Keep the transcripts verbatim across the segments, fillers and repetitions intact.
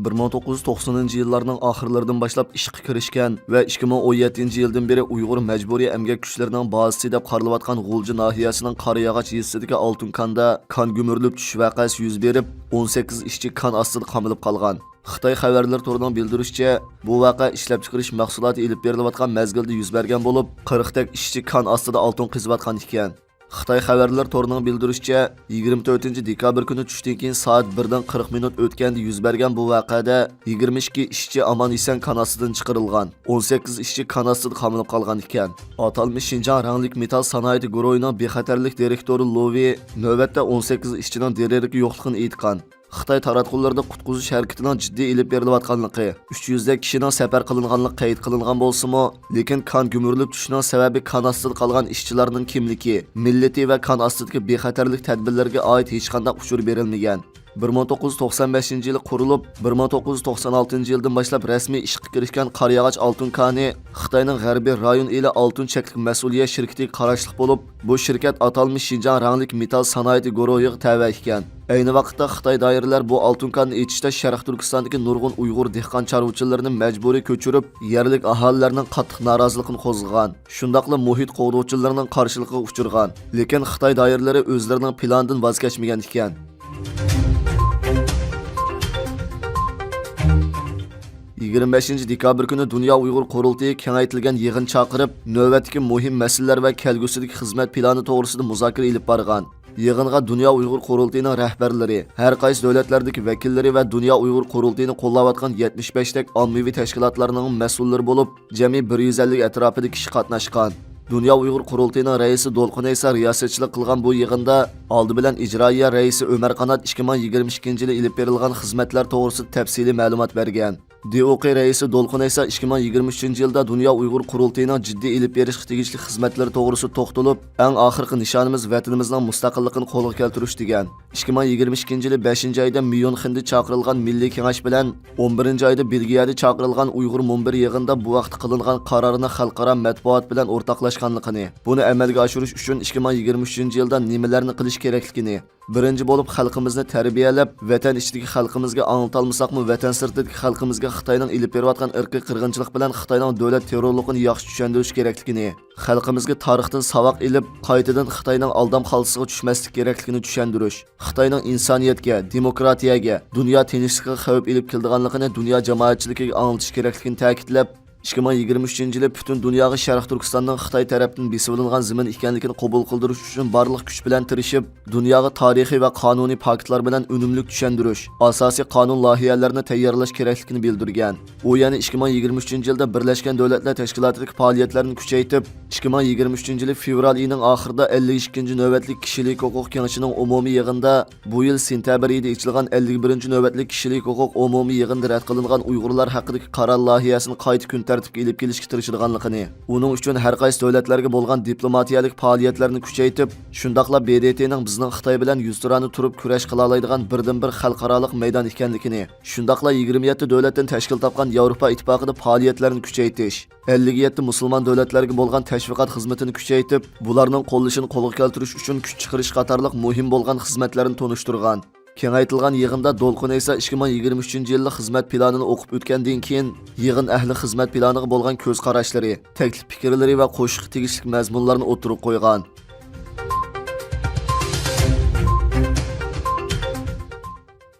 بىر مىڭ توققۇز يۈز توقسىنىنچى يىللارنىڭ ئاخىرلىرىدىن باشلاپ ئىشقا كىرىشكەن ۋە ئىككى مىڭ ئون يەتتىنچى يىلدىن بېرى ئۇيغۇر مەجبۇرىي ئەمگەك كۈچلىرىنىڭ بازىسى دەپ قارىلىۋاتقان غۇلجا ناھىيەسىنىڭ قارىياغاچ يېزىسىدىكى ئالتۇن كاندا كان گۈمۈرۈلۈپ چۈشۈش ۋەقەسى يۈز بېرىپ، ئون سەككىز ئىشچى كان ئاستىدا قامىلىپ قالغان. خىتاي خەۋەرلىرى تورىنىڭ بىلدۈرۈشىچە، بۇ ۋەقە ئىشلەپچىقىرىش مەھسۇلاتى ئېلىپ بېرىلىۋاتقان مەزگىلدە يۈز بەرگەن بولۇپ، قىرىقتەك ئىشچى كان ئاستىدا ئالتۇن قېزىۋاتقان ئىكەن. خىتاي خەۋەرلىرى تورىنىڭ بىلدۈرۈشىچە، يىگىرمە تۆتىنچى دېكابىر كۈنى چۈشتىن كېيىن سائەت بىردىن قىرىق مىنۇت ئۆتكەندە يۈز بەرگەن بۇ ۋەقەدە يىگىرمە ئىككى ئىشچى ئامان-ئېسەن كان ئاستىدىن چىقىرىلغان، ئون سەككىز ئىشچى كان ئاستىدا قامىلىپ قالغان ئىكەن. ئاتالمىش شىنجاڭ رەڭلىك مېتال سانائىتى گۇرۇھىنىڭ بىخەتەرلىك دىرېكتورى لو ۋېي نۆۋەتتە ئون سەككىز ئىشچىنىڭ دېرەكى يوقلۇقىنى ئېيتقان. خىتاي تاراتقۇلىرىدا قۇتقۇزۇش ھەرىكىتىنىڭ جىددىي ئېلىپ بېرىلىۋاتقانلىقى، ئۈچ يۈزدەك كىشىنىڭ سەپەر قىلىنغانلىقى قەيت قىلىنغان بولسىمۇ، لېكىن كان گۈمۈرۈلۈپ چۈشۈشىنىڭ سەۋەبى كان ئاستىدا قالغان ئىشچىلارنىڭ كىملىكى، مىللىتى ۋە كان ئاستىدىكى بىخەتەرلىك تەدبىرلىرىگە ئائىت ھېچقانداق ئۇچۇر بېرىلمىگەن. بىر مىڭ توققۇز يۈز توقسان بەشىنچى يىلى قۇرۇلۇپ، بىر مىڭ توققۇز يۈز توقسان ئالتىنچى يىلدىن باشلاپ رەسمىي ئىشقا كىرىشكەن قارىياغاچ ئالتۇن كانى خىتاينىڭ غەربىي رايون ئېلى ئالتۇن چەكلىك مەسئۇلىيەت شىركىتىگە قاراشلىق بولۇپ، بۇ شىركەت ئاتالمىش شىنجاڭ رەڭلىك مېتال سانائىتى گۇرۇھىغا تەۋە ئىكەن. ئەينى ۋاقىتتا خىتاي دائىرىلەر بۇ ئالتۇن كاننى ئېچىشتا شەرقىي تۈركىستاندىكى نۇرغۇن ئۇيغۇر دېھقان چارۋىچىلىرىنى مەجبۇرىي كۆچۈرۈپ، يەرلىك ئاھالىلەرنىڭ قاتتىق نارازىلىقىنى قوزغىغان، شۇنداقلا مۇھىت قوغدىغۇچىلىرىنىڭ قارشىلىقىغا ئۇچرىغان. لېكىن خىتاي دائىرىلىرى ئۆزلىرىنىڭ پىلانىدىن ۋاز كەچمىگەن ئىكەن. يىگىرمە بەشىنچى دېكابىر كۈنى دۇنيا ئۇيغۇر قۇرۇلتىيى كېڭەيتىلگەن يىغىن چاقىرىپ، نۆۋەتتىكى مۇھىم مەسىلىلەر ۋە كەلگۈسىدىكى خىزمەت پىلانى توغرىسىدا مۇزاكىرە ئېلىپ بارغان. يىغىنغا دۇنيا ئۇيغۇر قۇرۇلتىيىنىڭ رەھبەرلىرى، ھەر قايسى دۆلەتلەردىكى ۋەكىللىرى ۋە دۇنيا ئۇيغۇر قۇرۇلتىيىنى قوللاۋاتقان يەتمىش بەشتەك ئاممىۋى تەشكىلاتلارنىڭ مەسئۇللىرى بولۇپ، جەمئىي بىر يۈز ئەللىك ئەتراپىدا كىشى قاتناشقان. دۇنيا ئۇيغۇر قۇرۇلتىيىنىڭ رەئىسى دولقۇن ئەيسا رىياسەتچىلىك قىلغان بۇ يىغىندا ئالدى بىلەن ئىجرائىيە رەئىسى ئۆمەر قانات ئىككى مىڭ يىگىرمە ئىككىنچى يىلى ئېلىپ بېرىلغان خىزمەتلەر توغرىسىدا تەپسىلىي مەلۇمات بەرگەن. دىئۇقى رەئىسى دولقۇن ئەيسا ئىككى مىڭ يىگىرمە ئۈچىنچى يىلدا دۇنيا ئۇيغۇر قۇرۇلتىيىنىڭ جىددىي ئېلىپ بېرىشقا تېگىشلىك خىزمەتلىرى توغرىسىدا توختىلىپ، ئەڭ ئاخىرقى نىشانىمىز ۋەتىنىمىزنىڭ مۇستەقىللىقىنى قولغا كەلتۈرۈش دېگەن. ئىككى مىڭ يىگىرمە ئىككىنچى يىلى بەشىنچى ئايدا ميۇنخېندا چاقىرىلغان مىللىي كېڭەش بىلەن ئون بىرىنچى ئايدا بېلگىيەدە چاقىرىلغان ئۇيغۇر مۇنبىرى يىغىنىدا بۇ ھەقتە قىلىنغان قارارنى خەلقئارا مەتبۇئات بىلەن ئورتاقلاشقانلىقىنى، بۇنى ئەمەلگە ئاشۇرۇش ئۈچۈن ئىككى مىڭ يىگىرمە ئۈچىنچى يىلدا نېمىلەرنى قىلىش كېرەكلىكىنى، بىرىنچى بولۇپ خەلقىمىزنى تەربىيەلەپ، ۋەتەن ئىچىدىكى خەلقىمىزگە ئاڭلىتالمىساقمۇ، ۋەتەن سىرتىدىكى خەلقىمىزگە خىتاينىڭ ئېلىپ بېرىۋاتقان ئىرقىي قىرغىنچىلىق بىلەن خىتاينىڭ دۆلەت تېررورلۇقىنى ياخشى چۈشەندۈرۈش كېرەكلىكىنى، خەلقىمىزگە تارىختىن ساۋاق ئېلىپ، قايتىدىن خىتاينىڭ ئالدام خالتىسىغا چۈشمەسلىك كېرەكلىكىنى چۈشەندۈرۈش، خىتاينىڭ ئىنسانىيەتكە، دېموكراتىيەگە، دۇنيا تىنچلىقىغا خەۋپ ئېلىپ كېلىدىغانلىقىنى دۇنيا جامائەتچىلىكىگە ئاڭلىتىش كېرەكلىكىنى تەكىتلەپ، ئىككى مىڭ يىگىرمە ئۈچىنچى يىلى پۈتۈن دۇنياغا شەرقىي تۈركىستاننىڭ خىتاي تەرەپتىن بېسىۋېلىنغان زېمىن ئىكەنلىكىنى قوبۇل قىلدۇرۇش ئۈچۈن بارلىق كۈچ بىلەن تىرىشىپ، دۇنياغا تارىخىي ۋە قانۇنىي پاكىتلار بىلەن ئۈنۈملۈك چۈشەندۈرۈش، ئاساسىي قانۇن لايىھەلىرىنى تەييارلاش كېرەكلىكىنى بىلدۈرگەن. ئۇ يەنە ئىككى مىڭ يىگىرمە ئۈچىنچى يىلدا بىرلەشكەن دۆلەتلەر تەشكىلاتىدىكى پائالىيەتلەرنى كۈچەيتىپ، ئىككى مىڭ يىگىرمە ئۈچىنچى يىلى فېۋرال ئېيىنىڭ ئاخىرىدا ئەللىك ئىككىنچى نۆۋەتلىك كىشىلىك ھوقۇق كېڭىشىنىڭ ئومۇمىي يىغىنىدا بۇ يىل سېنتەبىر ئېيىدا ئېچىلغان ئەللىك بىرىنچى نۆۋەتلىك كىشىلىك ھوقۇق ئومۇمىي يىغىنىدا رەت قىلىنغان ئۇيغۇرلار ھەققىدىكى قارار لايىھەسىنى قايتا كۈن تەرتىپكە ئېلىپ كېلىشكە تىرىشىدىغانلىقىنى، ئۇنىڭ ئۈچۈن ھەر قايسى دۆلەتلەرگە بولغان دىپلوماتىيەلىك پائالىيەتلەرنى كۈچەيتىپ، شۇنداقلا ب د ت نىڭ بىزنىڭ خىتاي بىلەن يۈزتۇرانە تۇرۇپ كۈرەش قىلالايدىغان بىردىنبىر خەلقئارالىق مەيدان ئىكەنلىكىنى، شۇنداقلا يىگىرمە يەتتە دۆلەتتىن تەشكىل تاپقان ياۋروپا ئىتتىپاقىدا پائالىيەتلەرنى كۈچەيتىش، ئەللىك يەتتە مۇسۇلمان دۆلەتلەرگە بولغان تەشۋىقات خىزمىتىنى كۈچەيتىپ، بۇلارنىڭ قوللىشىنى قولغا كەلتۈرۈش ئۈچۈن كۈچ چىقىرىش قاتارلىق مۇھىم بولغان خىزمەتلەرنى تونۇشتۇرغان. كېڭەيتىلگەن يىغىندا دولقۇن ئەيسا ئىككى مىڭ يىگىرمە ئۈچىنچى يىللىق خىزمەت پىلانىنى ئوقۇپ ئۆتكەندىن كېيىن، يىغىن ئەھلى خىزمەت پىلانىغا بولغان كۆز قاراشلىرى، تەكلىپ پىكىرلىرى ۋە قوشۇشقا تېگىشلىك مەزمۇنلارنى ئوتتۇرىغا قويغان.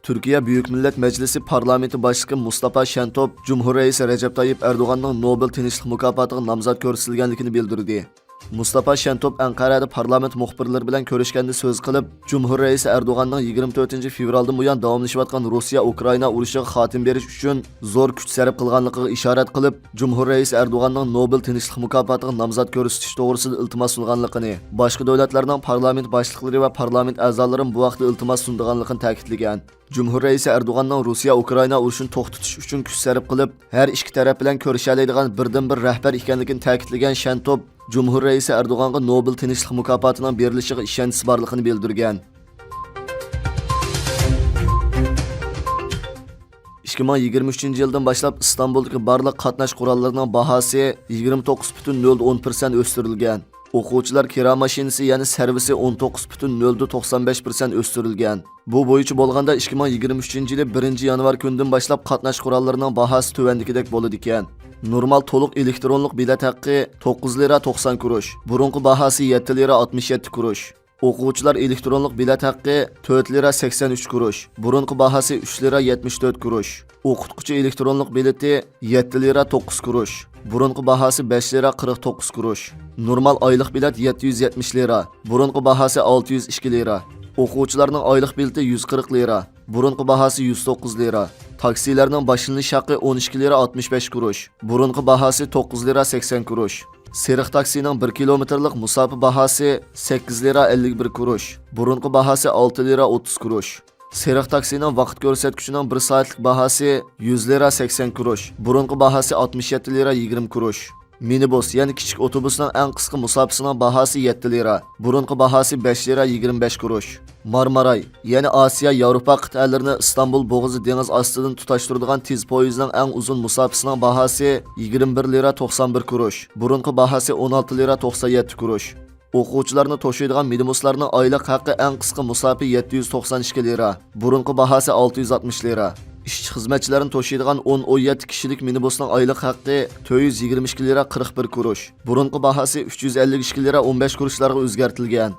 تۈركىيە بۈيۈك مىللەت مەجلىسى پارلامېنتى باشلىقى مۇستاپا شەنتوپ جۇمھۇر رەئىسى رەجەپ تايىپ ئەردوغاننىڭ نوبېل تىنچلىق مۇكاپاتىغا نامزات كۆرسىتىلگەنلىكىنى بىلدۈردى. مۇستاپا شەنتوپ ئەنقەرەدە پارلامېنت مۇخبىرلىرى بىلەن كۆرۈشكەندە سۆز قىلىپ، جۇمھۇر رەئىسى ئەردوغاننىڭ يىگىرمە تۆتىنچى فېۋرالدىن بۇيان داۋاملىشىۋاتقان روسىيە ئۇكرائىنا ئۇرۇشىغا خاتىمە بېرىش ئۈچۈن زور كۈچ سەرپ قىلغانلىقىغا ئىشارەت قىلىپ، جۇمھۇر رەئىسى ئەردوغاننىڭ نوبېل تىنچلىق مۇكاپاتىغا نامزات كۆرسىتىش توغرىسىدا ئىلتىماس سۇنغانلىقىنى، باشقا دۆلەتلەرنىڭ پارلامېنت باشلىقلىرى ۋە پارلامېنت ئەزالىرىمۇ بۇ ھەقتە ئىلتىماس سۇنىدىغانلىقىنى تەكىتلىگەن. جۇمھۇر رەئىسى ئەردوغاننىڭ روسىيە ئۇكرائىنا ئۇرۇشىنى توختىتىش ئۈچۈن كۈچ سەرپ قىلىپ، ھەر ئىككى تەرەپ بىلەن كۆرۈشەلەيدىغان بىردىنبىر رەھبەر ئىكەنلىكىنى تەكىتلىگەن شەنتوپ، جۇمھۇر رەئىسى ئەردوغانغا نوبېل تىنچلىق مۇكاپاتىنىڭ بېرىلىشىغا ئىشەنچىسى بارلىقىنى بىلدۈرگەن. ئىككى مىڭ يىگىرمە ئۈچىنچى يىلدىن باشلاپ ئىستانبۇلدىكى بارلىق قاتناش قوراللىرىنىڭ باھاسى يىگىرمە توققۇز پۈتۈن نۆل ئون پىرسەنت ئۆستۈرۈلگەن. ئوقۇغۇچىلار كىرا ماشىنىسى، يەنى سېرۋىسى ئون توققۇز پۈتۈن نۆلدە توقسان بەش پىرسەنت ئۆستۈرۈلگەن. بۇ بويىچە بولغاندا، ئىككى مىڭ يىگىرمە ئۈچىنچى يىلى بىرىنچى يانۋار كۈنىدىن باشلاپ قاتناش قوراللىرىنىڭ باھاسى تۆۋەندىكىدەك بولىدىكەن. نورمال تولۇق ئېلېكترونلۇق بېلەت ھەققى توققۇز لىرا توقسان كۇرۇش، بۇرۇنقى باھاسى يەتتە لىرا ئاتمىش يەتتە كۇرۇش. ئوقۇغۇچىلار ئېلېكترونلۇق بېلەت ھەققى تۆت لىرا سەكسەن ئۈچ كۇرۇش، بۇرۇنقى باھاسى ئۈچ لىرا يەتمىش تۆت كۇرۇش. ئوقۇتقۇچى ئېلېكترونلۇق بېلىتى يەتتە لىرا توققۇز كۇرۇش، بۇرۇنقى باھاسى بەش لىرا قىرىق توققۇز كۇرۇش. نورمال ئايلىق بېلەت يەتتە يۈز يەتمىش لىرا، بۇرۇنقى باھاسى ئالتە يۈز ئىككى لىرا. ئوقۇغۇچىلارنىڭ ئايلىق بېلىتى يۈز قىرىق لىرا، بۇرۇنقى باھاسى يۈز توققۇز لىرا. تاكسىلەرنىڭ باشلىنىش ھەققى ئون ئىككى لىرا ئاتمىش بەش كۇرۇش، بۇرۇنقى باھاسى توققۇز لىرا سەكسەن كۇرۇش. سېرىق تاكسىنىڭ بىر كىلومېتىرلىق مۇساپە باھاسى سەككىز لىرا ئەللىك بىر كۇرۇش، بۇرۇنقى باھاسى ئالتە لىرا ئوتتۇز كۇرۇش. سېرىق تاكسىنىڭ ۋاقىت كۆرسەتكۈچىنىڭ بىر سائەتلىك باھاسى يۈز لىرا سەكسەن كۇرۇش، بۇرۇنقى باھاسى ئاتمىش يەتتە لىرا يىگىرمە كۇرۇش. مىنىبۇس، يەنى كىچىك ئوتوبۇسنىڭ ئەڭ قىسقا مۇساپىسىنىڭ باھاسى يەتتە لىرا، بۇرۇنقى باھاسى بەش لىرا يىگىرمە بەش كۇرۇش. مارماراي، يەنى ئاسىيا، ياۋروپا قىتئەلىرىنى ئىستانبۇل بوغۇزى دېڭىز ئاستىدىن تۇتاشتۇرىدىغان تېز پويىزنىڭ ئەڭ ئۇزۇن مۇساپىسىنىڭ باھاسى يىگىرمە بىر لىرا توقسان بىر كۇرۇش، بۇرۇنقى باھاسى ئون ئالتە لىرا توقسان يەتتە كۇرۇش. ئوقۇغۇچىلارنى توشۇيدىغان مىنىبۇسلارنىڭ ئايلىق ھەققى ئەڭ قىسقا مۇساپە يەتتە يۈز توقسان ئىككى لىرا، بۇرۇنقى باھاسى ئالتە يۈز ئاتمىش لىرا. ئىشچى خىزمەتچىلەرنى توشۇيدىغان ئون، ئون يەتتە كىشىلىك مىنىبۇسنىڭ ئايلىق ھەققى تۆت يۈز يىگىرمە ئىككى لىرا قىرىق بىر كۇرۇش، بۇرۇنقى باھاسى ئۈچ يۈز ئەللىك ئىككى لىرا ئون بەش كۇرۇشلارغا ئۆزگەرتىلگەن.